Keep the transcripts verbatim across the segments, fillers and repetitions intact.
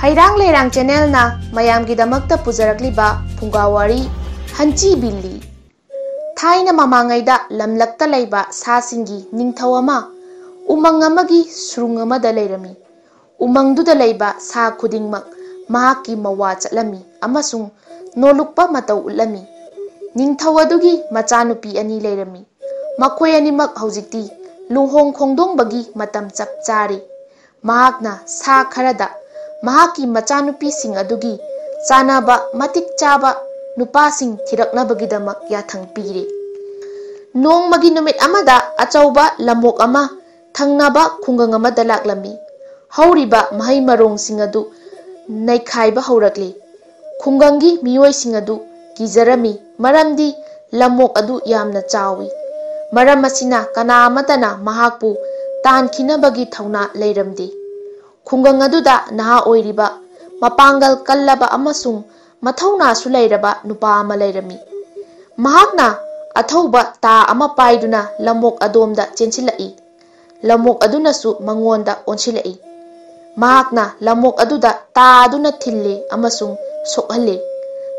ꯍꯩꯔꯥꯡ ꯂꯩꯔꯥꯡ ꯆꯦꯅꯦꯜꯅ ꯃꯌꯥꯝꯒꯤꯗꯃꯛꯇ ꯄꯨꯖꯔꯛꯂꯤꯕ ꯐꯨꯡꯒꯥ ꯋꯥꯔꯤ ꯍꯟꯆꯤ ꯕꯤꯜꯂꯤ꯫ ꯊꯥꯏꯅ ꯃꯃꯥꯡꯉꯩꯗ ꯂꯝꯂꯛꯇ ꯂꯩꯕ ꯁꯥꯁꯤꯡꯒꯤ ꯅꯤꯡꯊꯧ ꯑꯃ ꯎꯃꯪ ꯑꯃꯒꯤ ꯁꯨꯔꯨꯡ ꯑꯃꯗ ꯂꯩꯔꯝꯃꯤ꯫ ꯎꯃꯪꯗꯨꯗ ꯂꯩꯕ ꯁꯥ ꯈꯨꯗꯤꯡꯃꯛ ꯃꯍꯥꯛꯀꯤ ꯃꯋꯥ ꯆꯠꯂꯝꯃꯤ ꯑꯃꯁꯨꯡ ꯅꯣꯜꯂꯨꯛꯄ ꯃꯇꯧ ꯎꯠꯂꯝꯃꯤ꯫ ꯅꯤꯡꯊꯧ ꯑꯗꯨꯒꯤ ꯃꯆꯥꯅꯨꯄꯤ ꯑꯅꯤ ꯂꯩꯔꯝꯃꯤ꯫ ꯃꯈꯣꯏ ꯑꯅꯤꯃꯛ ꯍꯧꯖꯤꯛꯇꯤ ꯂꯨꯍꯣꯡ ꯈꯣꯡꯗꯣꯡꯕꯒꯤ ꯃꯇꯝ ꯆꯞ ꯆꯥꯔꯦ꯫ ꯃꯍꯥꯛꯅ ꯁꯥ ꯈꯔꯗ ꯃꯍꯥꯛꯀꯤ ꯃꯆꯥꯅꯨꯄꯤꯁꯤꯡ ꯑꯗꯨꯒꯤ ꯆꯥꯅꯕ ꯃꯇꯤꯛ ꯆꯥꯕ ꯅꯨꯄꯥꯁꯤꯡ ꯊꯤꯔꯛꯅꯕꯒꯤꯗꯃꯛ ꯌꯥꯊꯪ ꯄꯤꯔꯦ꯫ ꯅꯣꯡꯃꯒꯤ ꯅꯨꯃꯤꯠ ꯑꯃꯗ ꯑꯆꯧꯕ ꯂꯝꯑꯣꯛ ꯑꯃ ꯊꯪꯅꯕ ꯈꯨꯡꯒꯪ ꯑꯃꯗ ꯂꯥꯛꯂꯝꯃꯤ꯫ ꯍꯧꯔꯤꯕ ꯃꯍꯩ ꯃꯔꯣꯡꯁꯤꯡ ꯑꯗꯨ ꯅꯩꯈꯥꯏꯕ ꯍꯧꯔꯛꯂꯤ꯫ ꯈꯨꯡꯒꯪꯒꯤ ꯃꯤꯑꯣꯏꯁꯤꯡ ꯑꯗꯨ ꯀꯤꯖꯔꯝꯃꯤ, ꯃꯔꯝꯗꯤ ꯂꯝꯑꯣꯛ ꯑꯗꯨ ꯌꯥꯝꯅ ꯆꯥꯎꯏ꯫ ꯃꯔꯝ ꯑꯁꯤꯅ ꯀꯅꯥ ꯑꯃꯠꯇꯅ ꯃꯍꯥꯛꯄꯨ ꯇꯥꯟꯈꯤꯅꯕꯒꯤ ꯊꯧꯅꯥ ꯂꯩꯔꯝꯗꯦ꯫ ꯈꯨꯡꯒꯪ ꯑꯗꯨꯗ ꯅꯍꯥ ꯑꯣꯏꯔꯤꯕ, ꯃꯄꯥꯡꯒꯜ ꯀꯜꯂꯕ ꯑꯃꯁꯨꯡ ꯃꯊꯧꯅꯥꯁꯨ ꯂꯩꯔꯕ ꯅꯨꯄꯥ ꯑꯃ ꯂꯩꯔꯝꯃꯤ꯫ ꯃꯍꯥꯛꯅ ꯑꯊꯧꯕ ꯇꯥ ꯑꯃ ꯄꯥꯏꯗꯨꯅ ꯂꯝꯑꯣꯛ ꯑꯗꯣꯝꯗ ꯆꯦꯟꯁꯤꯜꯂꯛꯏ꯫ ꯂꯝꯑꯣꯛ ꯑꯗꯨꯅꯁꯨ ꯃꯉꯣꯟꯗ ꯑꯣꯟꯁꯤꯜꯂꯛꯏ꯫ ꯃꯍꯥꯛꯅ ꯂꯝꯑꯣꯛ ꯑꯗꯨꯗ ꯇꯥ ꯑꯗꯨꯅ ꯊꯤꯜꯂꯦ ꯑꯃꯁꯨꯡ ꯁꯣꯛꯍꯜꯂꯦ꯫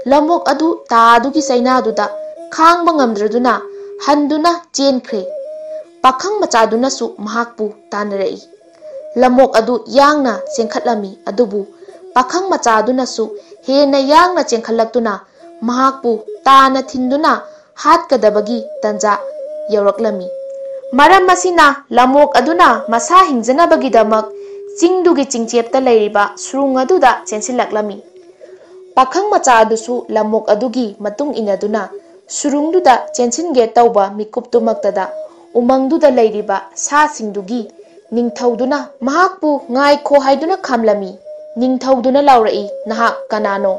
ꯂꯝꯑꯣꯛ ꯑꯗꯨ ꯇꯥ ꯑꯗꯨꯒꯤ ꯆꯩꯅꯥꯗꯨꯗ ꯈꯥꯡꯕ ꯉꯝꯗ꯭ꯔꯗꯨꯅ ꯍꯟꯗꯨꯅ ꯆꯦꯟꯈ꯭ꯔꯦ꯫ ꯄꯥꯈꯪ ꯃꯆꯥꯗꯨꯅꯁꯨ ꯃꯍꯥꯛꯄꯨ ꯇꯥꯟꯅꯔꯛꯏ꯫ ꯂꯝꯑꯣꯛ ꯑꯗꯨ ꯌꯥꯡꯅ ꯆꯦꯟꯈꯠꯂꯝꯃꯤ, ꯑꯗꯨꯕꯨ ꯄꯥꯈꯪ ꯃꯆꯥꯗꯨꯅꯁꯨ ꯍꯦꯟꯅ ꯌꯥꯡꯅ ꯆꯦꯟꯈꯠꯂꯛꯇꯨꯅ ꯃꯍꯥꯛꯄꯨ ꯇꯥꯅ ꯊꯤꯟꯗꯨꯅ ꯍꯥꯠꯀꯗꯕꯒꯤ ꯇꯟꯖꯥ ꯌꯧꯔꯛꯂꯝꯃꯤ꯫ ꯃꯔꯝ ꯑꯁꯤꯅ ꯂꯝꯑꯣꯛ ꯑꯗꯨꯅ ꯃꯁꯥ ꯍꯤꯡꯖꯅꯕꯒꯤꯗꯃꯛ ꯆꯤꯡꯗꯨꯒꯤ ꯆꯤꯡꯆꯦꯞꯇ ꯂꯩꯔꯤꯕ ꯁꯨꯔꯨꯡ ꯑꯗꯨꯗ ꯆꯦꯟꯁꯤꯜꯂꯛꯂꯝꯃꯤ꯫ ꯄꯥꯈꯪ ꯃꯆꯥ ꯑꯗꯨꯁꯨ ꯂꯝꯑꯣꯛ ꯑꯗꯨꯒꯤ ꯃꯇꯨꯡ ꯏꯟꯅꯗꯨꯅ ꯁꯨꯔꯨꯡꯗꯨꯗ ꯆꯦꯟꯁꯤꯟꯒꯦ ꯇꯧꯕ ꯃꯤꯀꯨꯞꯇꯨꯃꯛꯇꯗ ꯎꯃꯪꯗꯨꯗ ꯂꯩꯔꯤꯕ ꯁꯥꯁꯤꯡꯗꯨꯒꯤ ꯅꯤꯡꯊꯧꯗꯨꯅ ꯃꯍꯥꯛꯄꯨ ꯉꯥꯏꯈꯣ ꯍꯥꯏꯗꯨꯅ ꯈꯥꯝꯂꯝꯃꯤ꯫ ꯅꯤꯡꯊꯧꯗꯨꯅ ꯂꯥꯎꯔꯛꯏ, "ꯅꯍꯥꯛ ꯀꯅꯥꯅꯣ?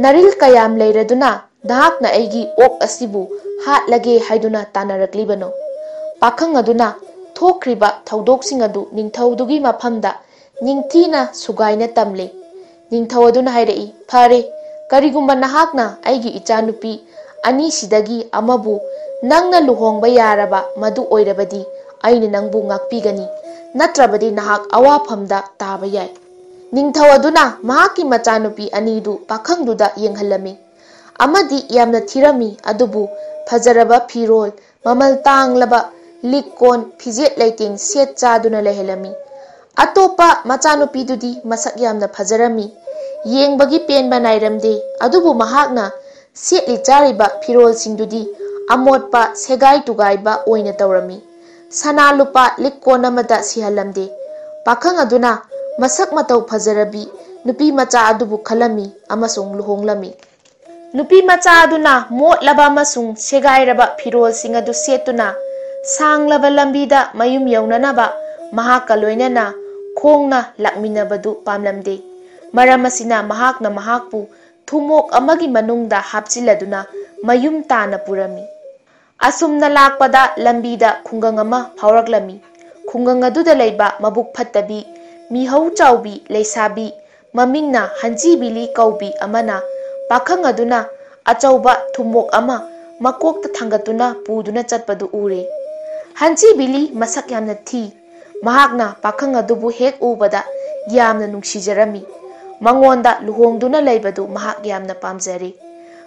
ꯅꯔꯤꯜ ꯀꯌꯥꯝ ꯂꯩꯔꯗꯨꯅ ꯅꯍꯥꯛꯅ ꯑꯩꯒꯤ ꯑꯣꯛ ꯑꯁꯤꯕꯨ ꯍꯥꯠꯂꯒꯦ ꯍꯥꯏꯗꯨꯅ ꯇꯥꯟꯅꯔꯛꯂꯤꯕꯅꯣ?" ꯄꯥꯈꯪ ꯑꯗꯨꯅ ꯊꯣꯛꯈ꯭ꯔꯤꯕ ꯊꯧꯗꯣꯛꯁꯤꯡ ꯑꯗꯨ ꯅꯤꯡꯊꯧꯗꯨꯒꯤ ꯃꯐꯝꯗ ꯅꯤꯡꯊꯤꯅ ꯁꯨꯒꯥꯏꯅ ꯇꯝꯂꯦ꯫ ꯅꯤꯡꯊꯧ ꯑꯗꯨꯅ ꯍꯥꯏꯔꯛꯏ, "ꯐꯔꯦ, ꯀꯔꯤꯒꯨꯝꯕ ꯅꯍꯥꯛꯅ ꯑꯩꯒꯤ ꯏꯆꯥꯅꯨꯄꯤ ꯑꯅꯤꯁꯤꯗꯒꯤ ꯑꯃꯕꯨ ꯅꯪꯅ ꯂꯨꯍꯣꯡꯕ ꯌꯥꯔꯕ ꯃꯗꯨ ꯑꯣꯏꯔꯕꯗꯤ ꯑꯩꯅ ꯅꯪꯕꯨ ꯉꯥꯛꯄꯤꯒꯅꯤ, ꯅꯠꯇ꯭ꯔꯕꯗꯤ ꯅꯍꯥꯛ ꯑꯋꯥꯐꯝꯗ ꯇꯥꯕ ꯌꯥꯏ꯫" ꯅꯤꯡꯊꯧ ꯑꯗꯨꯅ ꯃꯍꯥꯛꯀꯤ ꯃꯆꯥꯅꯨꯄꯤ ꯑꯅꯤꯗꯨ ꯄꯥꯈꯪꯗꯨꯗ ꯌꯦꯡꯍꯜꯂꯝꯃꯤ꯫ ꯑꯃꯗꯤ ꯌꯥꯝꯅ ꯊꯤꯔꯝꯃꯤ, ꯑꯗꯨꯕꯨ ꯐꯖꯔꯕ ꯐꯤꯔꯣꯜ, ꯃꯃꯜ ꯇꯥꯡꯂꯕ ꯂꯤꯛ ꯀꯣꯟ, ꯐꯤꯖꯦꯠ ꯂꯩꯇꯦꯡ ꯁꯦꯠ ꯆꯥꯗꯨꯅ ꯂꯩꯍꯜꯂꯝꯃꯤ꯫ ꯑꯇꯣꯞꯄ ꯃꯆꯥꯅꯨꯄꯤꯗꯨꯗꯤ ꯃꯁꯛ ꯌꯥꯝꯅ ꯐꯖꯔꯝꯃꯤ꯫ ꯌꯦꯡꯕꯒꯤ ꯄꯦꯟꯕ ꯅꯥꯏꯔꯝꯗꯦ, ꯑꯗꯨꯕꯨ ꯃꯍꯥꯛꯅ ꯁꯦꯠꯂꯤ ꯆꯥꯔꯤꯕ ꯐꯤꯔꯣꯜꯁꯤꯡꯗꯨꯗꯤ ꯑꯃꯣꯠꯄ, ꯁꯦꯒꯥꯏ ꯇꯨꯒꯥꯏꯕ ꯑꯣꯏꯅ ꯇꯧꯔꯝꯃꯤ꯫ ꯁꯅꯥ ꯂꯨꯄꯥ ꯂꯤꯛ ꯀꯣꯟ ꯑꯃꯗ ꯁꯤꯍꯜꯂꯝꯗꯦ꯫ ꯄꯥꯈꯪ ꯑꯗꯨꯅ ꯃꯁꯛ ꯃꯇꯧ ꯐꯖꯔꯕꯤ ꯅꯨꯄꯤ ꯃꯆꯥ ꯑꯗꯨꯕꯨ ꯈꯜꯂꯝꯃꯤ ꯑꯃꯁꯨꯡ ꯂꯨꯍꯣꯡꯂꯝꯃꯤ꯫ ꯅꯨꯄꯤ ꯃꯆꯥ ꯑꯗꯨꯅ ꯃꯣꯠꯂꯕ ꯑꯃꯁꯨꯡ ꯁꯦꯒꯥꯏꯔꯕ ꯐꯤꯔꯣꯜꯁꯤꯡ ꯑꯗꯨ ꯁꯦꯠꯇꯨꯅ ꯁꯥꯡꯂꯕ ꯂꯝꯕꯤꯗ ꯃꯌꯨꯝ ꯌꯧꯅꯅꯕ ꯃꯍꯥꯛꯀ ꯂꯣꯏꯅꯅ ꯈꯣꯡꯅ ꯂꯥꯛꯃꯤꯟꯅꯕꯗꯨ ꯄꯥꯝꯂꯝꯗꯦ꯫ ꯃꯔꯝ ꯑꯁꯤꯅ ꯃꯍꯥꯛꯅ ꯃꯍꯥꯛꯄꯨ ꯊꯨꯝꯃꯣꯛ ꯑꯃꯒꯤ ꯃꯅꯨꯡꯗ ꯍꯥꯞꯆꯤꯜꯂꯗꯨꯅ ꯃꯌꯨꯝ ꯇꯥꯅ ꯄꯨꯔꯝꯃꯤ꯫ ꯑꯁꯨꯝꯅ ꯂꯥꯛꯄꯗ ꯂꯝꯕꯤꯗ ꯈꯨꯡꯒꯪ ꯑꯃ ꯐꯥꯎꯔꯛꯂꯝꯃꯤ꯫ ꯈꯨꯡꯒꯪ ꯑꯗꯨꯗ ꯂꯩꯕ ꯃꯕꯨꯛ ꯐꯠꯇꯕꯤ, ꯃꯤꯍꯧ ꯆꯥꯎꯕꯤ ꯂꯩꯁꯥꯕꯤ, ꯃꯃꯤꯡꯅ ꯍꯟꯆꯤꯕꯤꯂꯤ ꯀꯧꯕꯤ ꯑꯃꯅ ꯄꯥꯈꯪ ꯑꯗꯨꯅ ꯑꯆꯧꯕ ꯊꯨꯝꯃꯣꯛ ꯑꯃ ꯃꯀꯣꯛꯇ ꯊꯥꯡꯒꯠꯇꯨꯅ ꯄꯨꯗꯨꯅ ꯆꯠꯄꯗꯨ ꯎꯔꯦ꯫ ꯍꯟꯆꯤꯕꯤꯂꯤ ꯃꯁꯛ ꯌꯥꯝꯅ ꯊꯤ꯫ ꯃꯍꯥꯛꯅ ꯄꯥꯈꯪ ꯑꯗꯨꯕꯨ ꯍꯦꯛ ꯎꯕꯗ ꯌꯥꯝꯅ ꯅꯨꯡꯁꯤꯖꯔꯝꯃꯤ꯫ ꯃꯉꯣꯟꯗ ꯂꯨꯍꯣꯡꯗꯨꯅ ꯂꯩꯕꯗꯨ ꯃꯍꯥꯛ ꯌꯥꯝꯅ ꯄꯥꯝꯖꯔꯦ꯫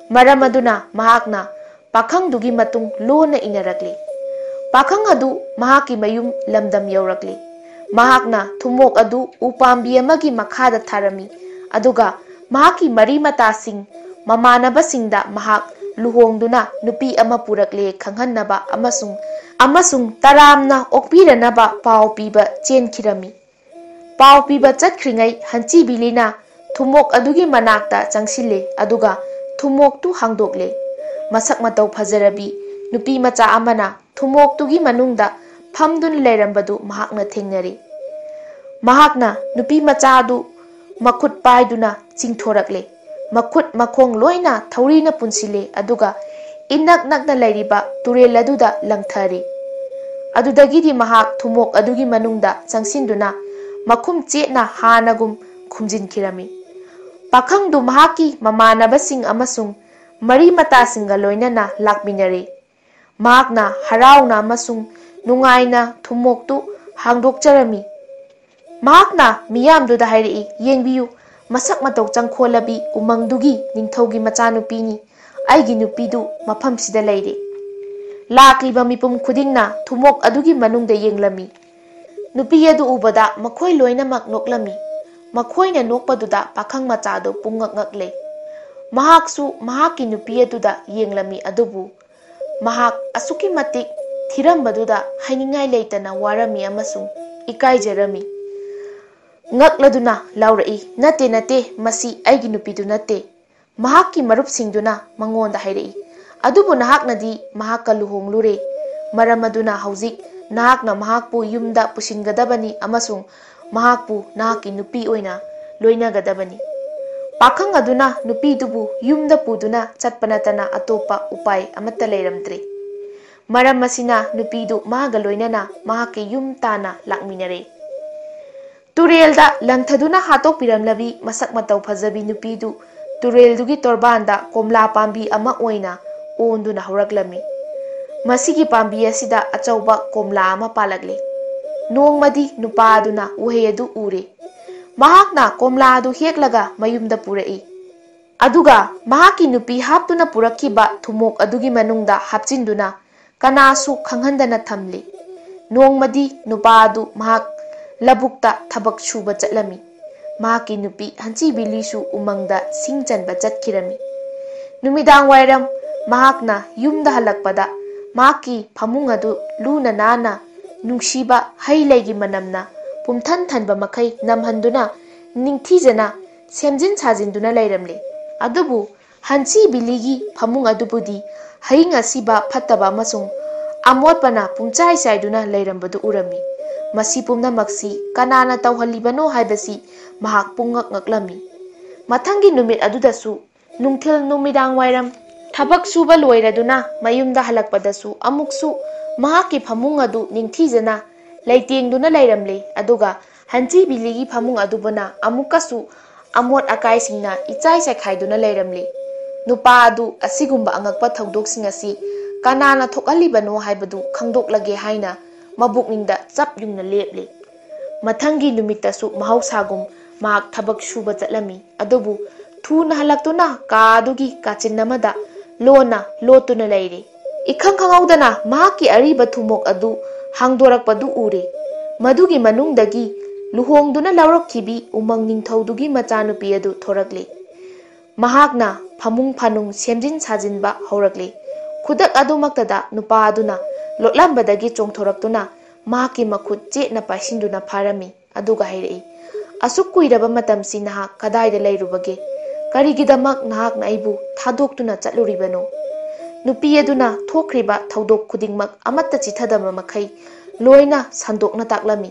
ꯃꯔꯝ ꯑꯗꯨꯅ ꯃꯍꯥꯛꯅ ꯄꯥꯈꯪꯗꯨꯒꯤ ꯃꯇꯨꯡ ꯂꯣꯟꯅ ꯏꯟꯅꯔꯛꯂꯤ꯫ ꯄꯥꯈꯪ ꯑꯗꯨ ꯃꯍꯥꯛꯀꯤ ꯃꯌꯨꯝ ꯂꯝꯗꯝ ꯌꯧꯔꯛꯂꯤ꯫ ꯃꯍꯥꯛꯅ ꯊꯨꯝꯃꯣꯛ ꯑꯗꯨ ꯎꯄꯥꯝꯕꯤ ꯑꯃꯒꯤ ꯃꯈꯥꯗ ꯊꯥꯔꯝꯃꯤ, ꯑꯗꯨꯒ ꯃꯍꯥꯛꯀꯤ ꯃꯔꯤ ꯃꯇꯥꯁꯤꯡ, ꯃꯃꯥꯟꯅꯕꯁꯤꯡꯗ ꯃꯍꯥꯛ ꯂꯨꯍꯣꯡꯗꯨꯅ ꯅꯨꯄꯤ ꯑꯃ ꯄꯨꯔꯛꯂꯦ ꯈꯪꯍꯟꯅꯕ ꯑꯃꯁꯨꯡ, ꯑꯃꯁꯨꯡ ꯇꯔꯥꯝꯅ ꯑꯣꯛꯄꯤꯔꯅꯕ ꯄꯥꯎ ꯄꯤꯕ ꯆꯦꯟꯈꯤꯔꯝꯃꯤ꯫ ꯄꯥꯎ ꯄꯤꯕ ꯆꯠꯈ꯭ꯔꯤꯉꯩ ꯍꯟꯆꯤꯕꯤꯂꯤꯅ ꯊꯨꯝꯃꯣꯛ ꯑꯗꯨꯒꯤ ꯃꯅꯥꯛꯇ ꯆꯪꯁꯤꯜꯂꯦ, ꯑꯗꯨꯒ ꯊꯨꯝꯃꯣꯛꯇꯨ ꯍꯥꯡꯗꯣꯛꯂꯦ꯫ ꯃꯁꯛ ꯃꯇꯧ ꯐꯖꯔꯕꯤ ꯅꯨꯄꯤ ꯃꯆꯥ ꯑꯃꯅ ꯊꯨꯝꯃꯣꯛꯇꯨꯒꯤ ꯃꯅꯨꯡꯗ ꯐꯝꯗꯨꯅ ꯂꯩꯔꯝꯕꯗꯨ ꯃꯍꯥꯛꯅ ꯊꯦꯡꯅꯔꯦ꯫ ꯃꯍꯥꯛꯅ ꯅꯨꯄꯤ ꯃꯆꯥ ꯑꯗꯨ ꯃꯈꯨꯠ ꯄꯥꯏꯗꯨꯅ ꯆꯤꯡꯊꯣꯔꯛꯂꯦ꯫ ꯃꯈꯨꯠ ꯃꯈꯣꯡ ꯂꯣꯏꯅ ꯊꯧꯔꯤꯅ ꯄꯨꯟꯁꯤꯜꯂꯦ, ꯑꯗꯨꯒ ꯏꯅꯛ ꯅꯛꯅ ꯂꯩꯔꯤꯕ ꯇꯨꯔꯦꯜ ꯑꯗꯨꯗ ꯂꯪꯊꯔꯦ꯫ ꯑꯗꯨꯗꯒꯤꯗꯤ ꯃꯍꯥꯛ ꯊꯨꯝꯃꯣꯛ ꯑꯗꯨꯒꯤ ꯃꯅꯨꯡꯗ ꯆꯪꯁꯤꯟꯗꯨꯅ ꯃꯈꯨꯝ ꯆꯦꯠꯅ ꯍꯥꯟꯅꯒꯨꯝ ꯈꯨꯝꯖꯤꯟꯈꯤꯔꯝꯃꯤ꯫ ꯄꯥꯈꯪꯗꯨ ꯃꯍꯥꯛꯀꯤ ꯃꯃꯥꯟꯅꯕꯁꯤꯡ ꯑꯃꯁꯨꯡ ꯃꯔꯤ ꯃꯇꯥꯁꯤꯡꯒ ꯂꯣꯏꯅꯅ ꯂꯥꯛꯃꯤꯟꯅꯔꯦ꯫ ꯃꯍꯥꯛꯅ ꯍꯔꯥꯎꯅ ꯑꯃꯁꯨꯡ ꯅꯨꯡꯉꯥꯏꯅ ꯊꯨꯝꯃꯣꯛꯇꯨ ꯍꯥꯡꯗꯣꯛꯆꯔꯝꯃꯤ꯫ ꯃꯍꯥꯛꯅ ꯃꯤꯌꯥꯝꯗꯨꯗ ꯍꯥꯏꯔꯛꯏ, "ꯌꯦꯡꯕꯤꯌꯨ, ꯃꯁꯛ ꯃꯇꯧ ꯆꯪꯈꯣꯜꯂꯕꯤ ꯎꯃꯪꯗꯨꯒꯤ ꯅꯤꯡꯊꯧꯒꯤ ꯃꯆꯥꯅꯨꯄꯤꯅꯤ꯫ ꯑꯩꯒꯤ ꯅꯨꯄꯤꯗꯨ ꯃꯐꯝꯁꯤꯗ ꯂꯩꯔꯦ꯫ ꯂꯥꯛꯂꯤꯕ ꯃꯤꯄꯨꯝ ꯈꯨꯗꯤꯡꯅ ꯊꯨꯝꯃꯣꯛ ꯑꯗꯨꯒꯤ ꯃꯅꯨꯡꯗ ꯌꯦꯡꯂꯝꯃꯤ꯫ ꯅꯨꯄꯤ ꯑꯗꯨ ꯎꯕꯗ ꯃꯈꯣꯏ ꯂꯣꯏꯅꯃꯛ ꯅꯣꯛꯂꯝꯃꯤ꯫ ꯃꯈꯣꯏꯅ ꯅꯣꯛꯄꯗꯨꯗ ꯄꯥꯈꯪ ꯃꯆꯥꯗꯨ ꯄꯨꯡꯉꯛ ꯉꯛꯂꯦ꯫ ꯃꯍꯥꯛꯁꯨ ꯃꯍꯥꯛꯀꯤ ꯅꯨꯄꯤ ꯑꯗꯨꯗ ꯌꯦꯡꯂꯝꯃꯤ, ꯑꯗꯨꯕꯨ ꯃꯍꯥꯛ ꯑꯁꯨꯛꯀꯤ ꯃꯇꯤꯛ ꯊꯤꯔꯝꯕꯗꯨꯗ ꯍꯥꯏꯅꯤꯡꯉꯥꯏ ꯂꯩꯇꯅ ꯋꯥꯔꯝꯃꯤ ꯑꯃꯁꯨꯡ ꯏꯀꯥꯏꯖꯔꯝꯃꯤ꯫ ꯉꯛꯂꯗꯨꯅ ꯂꯥꯎꯔꯛꯏ, "ꯅꯠꯇꯦ, ꯅꯠꯇꯦ, ꯃꯁꯤ ꯑꯩꯒꯤ ꯅꯨꯄꯤꯗꯨ ꯅꯠꯇꯦ꯫" ꯃꯍꯥꯛꯀꯤ ꯃꯔꯨꯞꯁꯤꯡꯗꯨꯅ ꯃꯉꯣꯟꯗ ꯍꯥꯏꯔꯛꯏ, "ꯑꯗꯨꯕꯨ ꯅꯍꯥꯛꯅꯗꯤ ꯃꯍꯥꯛꯀ ꯂꯨꯍꯣꯡꯂꯨꯔꯦ꯫ ꯃꯔꯝ ꯑꯗꯨꯅ ꯍꯧꯖꯤꯛ ꯅꯍꯥꯛꯅ ꯃꯍꯥꯛꯄꯨ ꯌꯨꯝꯗ ꯄꯨꯁꯤꯟꯒꯗꯕꯅꯤ ꯑꯃꯁꯨꯡ ꯃꯍꯥꯛꯄꯨ ꯅꯍꯥꯛꯀꯤ ꯅꯨꯄꯤ ꯑꯣꯏꯅ ꯂꯣꯏꯅꯒꯗꯕꯅꯤ꯫" ꯄꯥꯈꯪ ꯑꯗꯨꯅ ꯅꯨꯄꯤꯗꯨꯕꯨ ꯌꯨꯝꯗ ꯄꯨꯗꯨꯅ ꯆꯠꯄ ꯅꯠꯇꯅ ꯑꯇꯣꯞꯄ ꯎꯄꯥꯏ ꯑꯃꯠꯇ ꯂꯩꯔꯝꯗ꯭ꯔꯦ꯫ ꯃꯔꯝ ꯑꯁꯤꯅ ꯅꯨꯄꯤꯗꯨ ꯃꯥꯒ ꯂꯣꯏꯅꯅ ꯃꯍꯥꯛꯀꯤ ꯌꯨꯝ ꯇꯥꯟꯅ ꯂꯥꯛꯃꯤꯟꯅꯔꯦ꯫ ꯇꯨꯔꯦꯜꯗ ꯂꯪꯊꯗꯨꯅ ꯍꯥꯠꯇꯣꯛꯄꯤꯔꯝꯂꯕꯤ ꯃꯁꯛ ꯃꯇꯧ ꯐꯖꯕꯤ ꯅꯨꯄꯤꯗꯨ ꯇꯨꯔꯦꯜꯗꯨꯒꯤ ꯇꯣꯔꯕꯥꯟꯗ ꯀꯣꯝꯂꯥ ꯄꯥꯝꯕꯤ ꯑꯃ ꯑꯣꯏꯅ ꯑꯣꯟꯗꯨꯅ ꯍꯧꯔꯛꯂꯝꯃꯤ꯫ ꯃꯁꯤꯒꯤ ꯄꯥꯝꯕꯤ ꯑꯁꯤꯗ ꯑꯆꯧꯕ ꯀꯣꯝꯂꯥ ꯑꯃ ꯄꯥꯜꯂꯛꯂꯦ꯫ ꯅꯣꯡꯃꯗꯤ ꯅꯨꯄꯥ ꯑꯗꯨꯅ ꯎꯍꯩ ꯑꯗꯨ ꯎꯔꯦ꯫ ꯃꯍꯥꯛꯅ ꯀꯣꯝꯂꯥ ꯑꯗꯨ ꯍꯦꯛꯂꯒ ꯃꯌꯨꯝꯗ ꯄꯨꯔꯛꯏ꯫ ꯑꯗꯨꯒ ꯃꯍꯥꯛꯀꯤ ꯅꯨꯄꯤ ꯍꯥꯞꯇꯨꯅ ꯄꯨꯔꯛꯈꯤꯕ ꯊꯨꯝꯃꯣꯛ ꯑꯗꯨꯒꯤ ꯃꯅꯨꯡꯗ ꯍꯥꯞꯆꯤꯟꯗꯨꯅ ꯀꯅꯥꯁꯨ ꯈꯪꯍꯟꯗꯅ ꯊꯝꯂꯤ꯫ ꯅꯣꯡꯃꯗꯤ ꯅꯨꯄꯥ ꯑꯗꯨ ꯃꯍꯥꯛ ꯂꯧꯕꯨꯛꯇ ꯊꯕꯛ ꯁꯨꯕ ꯆꯠꯂꯝꯃꯤ꯫ ꯃꯍꯥꯛꯀꯤ ꯅꯨꯄꯤ ꯍꯟꯆꯤ ꯕꯤꯂꯤꯁꯨ ꯎꯃꯪꯗ ꯁꯤꯡ ꯆꯟꯕ ꯆꯠꯈꯤꯔꯝꯃꯤ꯫ ꯅꯨꯃꯤꯗꯥꯡ ꯋꯥꯏꯔꯝ ꯃꯍꯥꯛꯅ ꯌꯨꯝꯗ ꯍꯜꯂꯛꯄꯗ ꯃꯍꯥꯛꯀꯤ ꯐꯃꯨꯡ ꯑꯗꯨ ꯂꯨꯅ ꯅꯥꯟꯅ ꯅꯨꯡꯁꯤꯕ ꯍꯩ ꯂꯩꯒꯤ ꯃꯅꯝꯅ ꯄꯨꯝꯊꯟ ꯊꯟꯕ ꯃꯈꯩ ꯅꯝꯍꯟꯗꯨꯅ ꯅꯤꯡꯊꯤꯖꯅ ꯁꯦꯝꯖꯤꯟ ꯁꯥꯖꯤꯟꯗꯨꯅ ꯂꯩꯔꯝꯂꯦ꯫ ꯑꯗꯨꯕꯨ ꯍꯟꯁꯤ ꯕꯤꯂꯤꯒꯤ ꯐꯃꯨꯡ ꯑꯗꯨꯕꯨꯗꯤ ꯍꯌꯤꯡ ꯑꯁꯤꯕ ꯐꯠꯇꯕ ꯑꯃꯁꯨꯡ ꯑꯃꯣꯠꯄꯅ ꯄꯨꯝꯆꯥꯏ ꯆꯥꯏꯗꯨꯅ ꯂꯩꯔꯝꯕꯗꯨ ꯎꯔꯝꯃꯤ꯫ ꯃꯁꯤ ꯄꯨꯝꯅꯃꯛꯁꯤ ꯀꯅꯥꯅ ꯇꯧꯍꯜꯂꯤꯕꯅꯣ ꯍꯥꯏꯕꯁꯤ ꯃꯍꯥꯛ ꯄꯨꯡꯉꯛ ꯉꯛꯂꯝꯃꯤ꯫ ꯃꯊꯪꯒꯤ ꯅꯨꯃꯤꯠ ꯑꯗꯨꯗꯁꯨ ꯅꯨꯡꯊꯤꯜ ꯅꯨꯃꯤꯗꯥꯡ ꯋꯥꯏꯔꯝ ꯊꯕꯛ ꯁꯨꯕ ꯂꯣꯏꯔꯗꯨꯅ ꯃꯌꯨꯝꯗ ꯍꯜꯂꯛꯄꯗꯁꯨ ꯑꯃꯨꯛꯁꯨ ꯃꯍꯥꯛꯀꯤ ꯐꯃꯨꯡ ꯑꯗꯨ ꯅꯤꯡꯊꯤꯖꯅ ꯂꯩꯇꯦꯡꯗꯨꯅ ꯂꯩꯔꯝꯂꯦ꯫ ꯑꯗꯨꯒ ꯍꯟꯁꯤ ꯕꯤꯂꯤꯒꯤ ꯐꯃꯨꯡ ꯑꯗꯨꯕꯨꯅ ꯑꯃꯨꯛꯀꯁꯨ ꯑꯃꯣꯠ ꯑꯀꯥꯏꯁꯤꯡꯅ ꯏꯆꯥꯏ ꯆꯥꯏꯈꯥꯏꯗꯨꯅ ꯂꯩꯔꯝꯂꯦ꯫ ꯅꯨꯄꯥ ꯑꯗꯨ ꯑꯁꯤꯒꯨꯝꯕ ꯑꯉꯛꯄ ꯊꯧꯗꯣꯛꯁꯤꯡ ꯑꯁꯤ ꯀꯅꯥꯅ ꯊꯣꯛꯍꯜꯂꯤꯕꯅꯣ ꯍꯥꯏꯕꯗꯨ ꯈꯪꯗꯣꯛꯂꯒꯦ ꯍꯥꯏꯅ ꯃꯕꯨꯛꯅꯤꯡꯗ ꯆꯞ ꯌꯨꯡꯅ ꯂꯦꯞꯂꯦ꯫ ꯃꯊꯪꯒꯤ ꯅꯨꯃꯤꯠꯇꯁꯨ ꯃꯍꯧꯁꯥꯒꯨꯝ ꯃꯍꯥꯛ ꯊꯕꯛ ꯁꯨꯕ ꯆꯠꯂꯝꯃꯤ꯫ ꯑꯗꯨꯕꯨ ꯊꯨꯅ ꯍꯜꯂꯛꯇꯨꯅ ꯀꯥ ꯑꯗꯨꯒꯤ ꯀꯥꯆꯤꯟ ꯑꯃꯗ ꯂꯣꯟꯅ ꯂꯣꯠꯇꯨꯅ ꯂꯩꯔꯦ꯫ ꯏꯈꯪ ꯈꯪꯍꯧꯗꯅ ꯃꯍꯥꯛꯀꯤ ꯑꯔꯤꯕ ꯊꯨꯝꯃꯣꯛ ꯑꯗꯨ ꯍꯥꯡꯗꯣꯔꯛꯄꯗꯨ ꯎꯔꯦ꯫ ꯃꯗꯨꯒꯤ ꯃꯅꯨꯡꯗꯒꯤ ꯂꯨꯍꯣꯡꯗꯨꯅ ꯂꯧꯔꯛꯈꯤꯕꯤ ꯎꯃꯪ ꯅꯤꯡꯊꯧꯗꯨꯒꯤ ꯃꯆꯥꯅꯨꯄꯤ ꯑꯗꯨ ꯊꯣꯔꯛꯂꯦ꯫ ꯃꯍꯥꯛꯅ ꯐꯃꯨꯡ ꯐꯥꯅꯨꯡ ꯁꯦꯝꯖꯤꯟ ꯁꯥꯖꯤꯟꯕ ꯍꯧꯔꯛꯂꯦ꯫ ꯈꯨꯗꯛ ꯑꯗꯨꯃꯛꯇꯗ ꯅꯨꯄꯥ ꯑꯗꯨꯅ ꯂꯣꯠꯂꯝꯕꯗꯒꯤ ꯆꯣꯡꯊꯣꯔꯛꯇꯨꯅ ꯃꯍꯥꯛꯀꯤ ꯃꯈꯨꯠ ꯆꯦꯠꯅ ꯄꯥꯏꯁꯤꯟꯗꯨꯅ ꯐꯥꯔꯝꯃꯤ꯫ ꯑꯗꯨꯒ ꯍꯥꯏꯔꯛꯏ, "ꯑꯁꯨꯛ ꯀꯨꯏꯔꯕ ꯃꯇꯝꯁꯤ ꯅꯍꯥꯛ ꯀꯗꯥꯏꯗ ꯂꯩꯔꯨꯕꯒꯦ? ꯀꯔꯤꯒꯤꯗꯃꯛ ꯅꯍꯥꯛꯅ ꯑꯩꯕꯨ ꯊꯥꯗꯣꯛꯇꯨꯅ ꯆꯠꯂꯨꯔꯤꯕꯅꯣ?" ꯅꯨꯄꯤ ꯑꯗꯨꯅ ꯊꯣꯛꯈ꯭ꯔꯤꯕ ꯊꯧꯗꯣꯛ ꯈꯨꯗꯤꯡꯃꯛ ꯑꯃꯠꯇ ꯆꯤꯊꯗꯕ ꯃꯈꯩ ꯂꯣꯏꯅ ꯁꯟꯗꯣꯛꯅ ꯇꯥꯛꯂꯝꯃꯤ꯫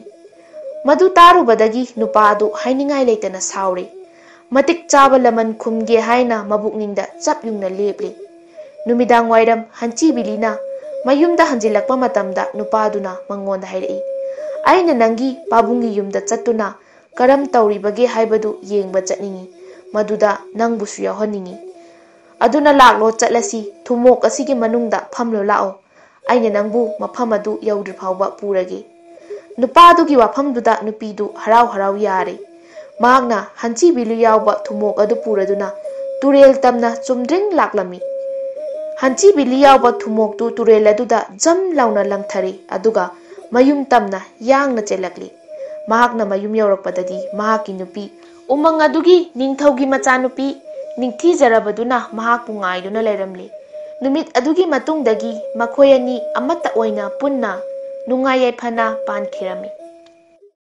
ꯃꯗꯨ ꯇꯥꯔꯨꯕꯗꯒꯤ ꯅꯨꯄꯥ ꯑꯗꯨ ꯍꯥꯏꯅꯤꯡꯉꯥꯏ ꯂꯩꯇꯅ ꯁꯥꯎꯔꯦ꯫ ꯃꯇꯤꯛ ꯆꯥꯕ ꯂꯃꯟ ꯈꯨꯝꯒꯦ ꯍꯥꯏꯅ ꯃꯕꯨꯛꯅꯤꯡꯗ ꯆꯞ ꯌꯨꯡꯅ ꯂꯦꯞꯂꯦ꯫ ꯅꯨꯃꯤꯗꯥꯡ ꯋꯥꯏꯔꯝ ꯍꯟꯆꯤ ꯕꯤꯂꯤꯅ ꯃꯌꯨꯝꯗ ꯍꯟꯖꯤꯜꯂꯛꯄ ꯃꯇꯝꯗ ꯅꯨꯄꯥꯗꯨꯅ ꯃꯉꯣꯟꯗ ꯍꯥꯏꯔꯛꯏ, "ꯑꯩꯅ ꯅꯪꯒꯤ ꯄꯥꯕꯨꯡꯒꯤ ꯌꯨꯝꯗ ꯆꯠꯇꯨꯅ ꯀꯔꯝ ꯇꯧꯔꯤꯕꯒꯦ ꯍꯥꯏꯕꯗꯨ ꯌꯦꯡꯕ ꯆꯠꯅꯤꯡꯏ꯫ ꯃꯗꯨꯗ ꯅꯪꯕꯨꯁꯨ ꯌꯥꯎꯍꯟꯅꯤꯡꯏ꯫ ꯑꯗꯨꯅ ꯂꯥꯛꯂꯣ, ꯆꯠꯂꯁꯤ, ꯊꯨꯝꯃꯣꯛ ꯑꯁꯤꯒꯤ ꯃꯅꯨꯡꯗ ꯐꯝꯂꯣ ꯂꯥꯛꯑꯣ꯫ ꯑꯩꯅ ꯅꯪꯕꯨ ꯃꯐꯝ ꯑꯗꯨ ꯌꯧꯗ꯭ꯔꯤ ꯐꯥꯎꯕ ꯄꯨꯔꯒꯦ꯫" ꯅꯨꯄꯥꯗꯨꯒꯤ ꯋꯥꯐꯝꯗꯨꯗ ꯅꯨꯄꯤꯗꯨ ꯍꯔꯥꯎ ꯍꯔꯥꯎ ꯌꯥꯔꯦ꯫ ꯃꯍꯥꯛꯅ ꯍꯟꯆꯤ ꯕꯤꯂꯨ ꯌꯥꯎꯕ ꯊꯨꯝꯃꯣꯛ ꯑꯗꯨ ꯄꯨꯔꯗꯨꯅ ꯇꯨꯔꯦꯜ ꯇꯝꯅ ꯆꯨꯝꯗ꯭ꯔꯤꯡ ꯂꯥꯛꯂꯝꯃꯤ꯫ ꯍꯟꯆꯤ ꯕꯤꯂꯤ ꯌꯥꯎꯕ ꯊꯨꯝꯃꯣꯛꯇꯨ ꯇꯨꯔꯦꯜ ꯑꯗꯨꯗ ꯖꯝ ꯂꯥꯎꯅ ꯂꯪꯊꯔꯤ, ꯑꯗꯨꯒ ꯃꯌꯨꯝ ꯇꯝꯅ ꯌꯥꯡꯅ ꯆꯦꯜꯂꯛꯂꯤ꯫ ꯃꯍꯥꯛꯅ ꯃꯌꯨꯝ ꯌꯧꯔꯛꯄꯗꯗꯤ ꯃꯍꯥꯛꯀꯤ ꯅꯨꯄꯤ ꯎꯃꯪ ꯑꯗꯨꯒꯤ ꯅꯤꯡꯊꯧꯒꯤ ꯃꯆꯥꯅꯨꯄꯤ ꯅꯤꯡꯊꯤꯖꯔꯕꯗꯨꯅ ꯃꯍꯥꯛꯄꯨ ꯉꯥꯏꯗꯨꯅ ꯂꯩꯔꯝꯂꯤ꯫ ꯅꯨꯃꯤꯠ ꯑꯗꯨꯒꯤ ꯃꯇꯨꯡꯗꯒꯤ ꯃꯈꯣꯏ ꯑꯅꯤ ꯑꯃꯠꯇ ꯑꯣꯏꯅ ꯄꯨꯟꯅ ꯅꯨꯡꯉꯥꯏ ꯌꯥꯏꯐꯅ ꯄꯥꯟꯈꯤꯔꯝꯃꯤ꯫